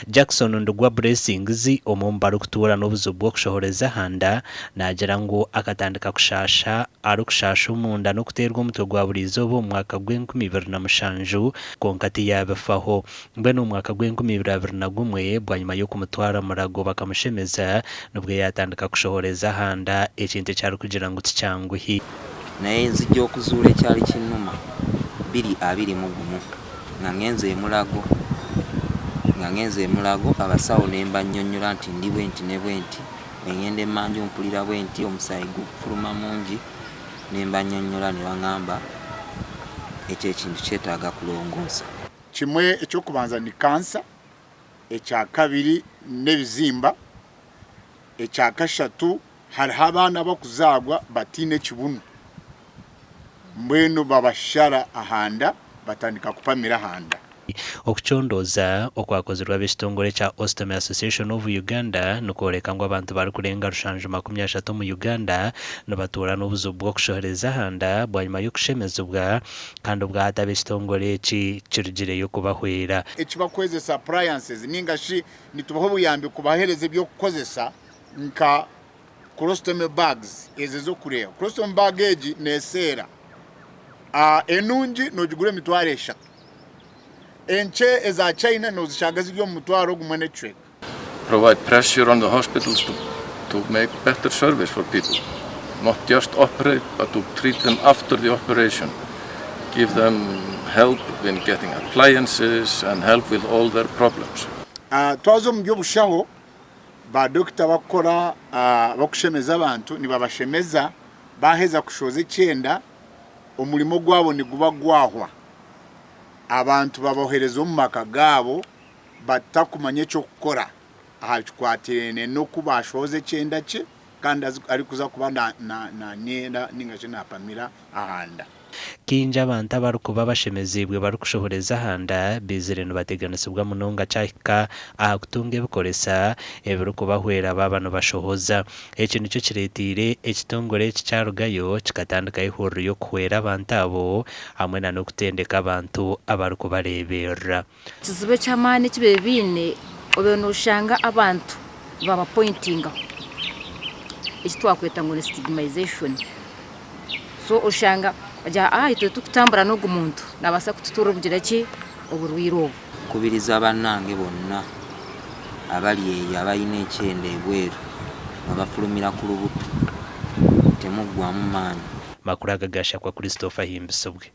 Jackson Ndugwa Blessings, omwe omu barikutuura n'obuzibu bw'okushohoreza aha nda, naagira ngu akatandika kushaasha arikushaasha omunda n'okuteerwa omutwe gwa buri izooba omu mwaka gw'enkumi ibiri na mushanju kwonka tiyaabifaho. Mbwenu omu mwaka gw'enkumi ibiri abiri na gumwe bwanyima y'okumutwara Murago bakamushemeza nibwo yaatandika kushohoreza aha nda ekintu eki arikugira ngu tikyanguhi. Naye nzija okuzuula ekyali kinnuma biri 21 nga ngenze e Mulago nga ngenze e Mulago abasawo ne mbannyonnyola nti ndi bwenti ne bwenti, bwe ngenda emanju mpulira bwenti, omusaayi gufuluma mungi ne mbannyonnyola ne bangamba ekyo ekintu kyetaaga kulongoosa. Kimwe eky'okubanza ni kansa, ekyakabiri n'ebizimba, ekyakashatu hariho abaana abakuzaarwa bataine kibunu mbwenu babashara aha nda batandika kupamira aha nda. Okucondooza okwakozirwe ab'ekitongore ekya Ostomy Association of Uganda nikworeka ngu abantu barikurenga rushanju 30 omu Uganda nibatuura n'obuzibu bw'okushohereza aha nda bwanyima y'okushemezibwa kandi obwahati ab'ekitongore eki kirugireyo kubahwera. Eki bakukozesa appliances ninga shi nitubaha obuyambi kubahereza eby'okukozesa nka colostomy bags ezi ez'okureeba. Colostomy bag egi neseera. Enungi nogigura emitwaro eshatu. Enkye eza China nozishanga ziri omu mutwaro gumwe n'ekicweka. Provide pressure on the hospitals to, to make better service for people. Not just operate, but to treat them after the operation. Give them help in getting appliances and help with all their problems. Twaza omu by'obushaho, ba dokita abakukora abakushemeza abantu nibabashemeza baheza kushohoza ekyenda omurimo gwabo niguba gwahwa. Abantu babohereza omu maka gaabo batakumanya eky'okukora aha kikwatiraine n'oku baashohoza ekyenda kye kandi arikuza kuba naanyeera nainga shi naapamira aha nda. Kaingi abantu abarikuba bashemeziibwe barikushohoreza aha nda baizire nibateganisibwa munonga kyahika aha kutunga ebikoresa ebirikubahwera baaba nibashohoza. Eki nikyo kireeteire ekitongore eki kyarugayo kikatandikaho ehururu y'okuhwera abantu abo hamwe na n'okutendeka abantu abarikubareeberera. Ekizibu eky'amaani eki babaire baine, obaire nooshanga abantu nibabapointingaho, eki twakweta ngu ni stigmatization. So oshanga bagira ngu itwe titurikutambura n'ogu muntu, naabaasa kututura obugira ki, oburwaire obu. Nkubiriza bannange bonna abali eyo abalina ekyenda ebweru nga bafulumira ku lubuto, temuggwamu maanyi. Makuru aga gashakwa Christopher Ahimbisibwe.